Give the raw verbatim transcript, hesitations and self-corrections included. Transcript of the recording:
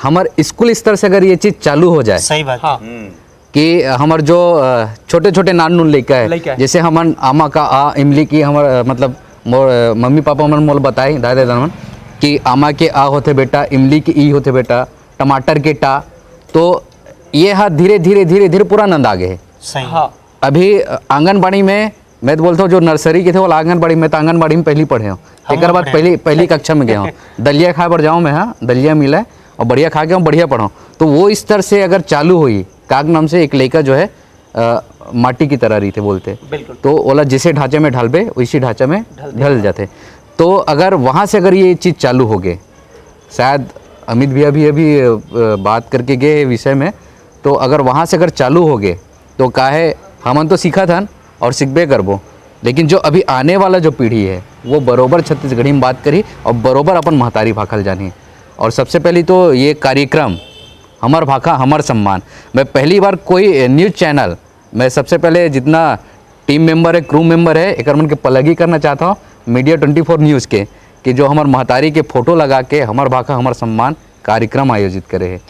हमर स्कूल स्तर से अगर ये चीज चालू हो जाए सही बात। हाँ। कि हमर जो अ, छोटे छोटे नान नून लइका है, लइका है। जैसे हमन आमा का आ, इमली की हमर अ, मतलब मोर अ, मम्मी पापा मन मोल बताए, दादा दादा मन, कि आमा के आ होथे बेटा, इमली के ई होथे बेटा, टमाटर के टा। तो ये हा धीरे धीरे धीरे धीरे पूरा नंदा गे हे। सही। हाँ। अभी अ, आंगनबाड़ी में, मैं तो बोलता हूँ जो नर्सरी के थे वो आंगनबाड़ी में, तो आंगनबाड़ी में पहली पढ़े हो। हम एक बार पढ़े। पहली पहली कक्षा में गए हो। दलिया खाए बर जाओ मैं, हाँ, दलिया मिला है और बढ़िया खा के हम बढ़िया पढ़ो। तो वो स्तर से अगर चालू हुई, काग नाम से एक लइका जो है अ, माटी की तरह रही थे बोलते, बिल्कुल। तो ओला जिसे ढांचे में ढालबे, उसी ढांचा में ढल ढल जाते। तो अगर वहाँ से अगर ये चीज़ चालू हो गए, शायद अमित भैया भी अभी अ, बात करके गए हैं विषय में, तो अगर वहाँ से अगर चालू हो गए तो का है, हमन तो सीखा था और सीखबे करबो, लेकिन जो अभी आने वाला जो पीढ़ी है वो बरोबर छत्तीसगढ़ी में बात करी और बरोबर अपन महतारी भाखा ल जानी। और सबसे पहली तो ये कार्यक्रम हमर भाखा हमर सम्मान, मैं पहली बार कोई न्यूज़ चैनल, मैं सबसे पहले जितना टीम मेंबर है, क्रू मेंबर है, एकर मन के पलगी करना चाहता हूँ मीडिया ट्वेंटी फोर न्यूज़ के, कि जो हमर महतारी के फोटो लगा के हमर भाखा हमर सम्मान कार्यक्रम आयोजित करे है।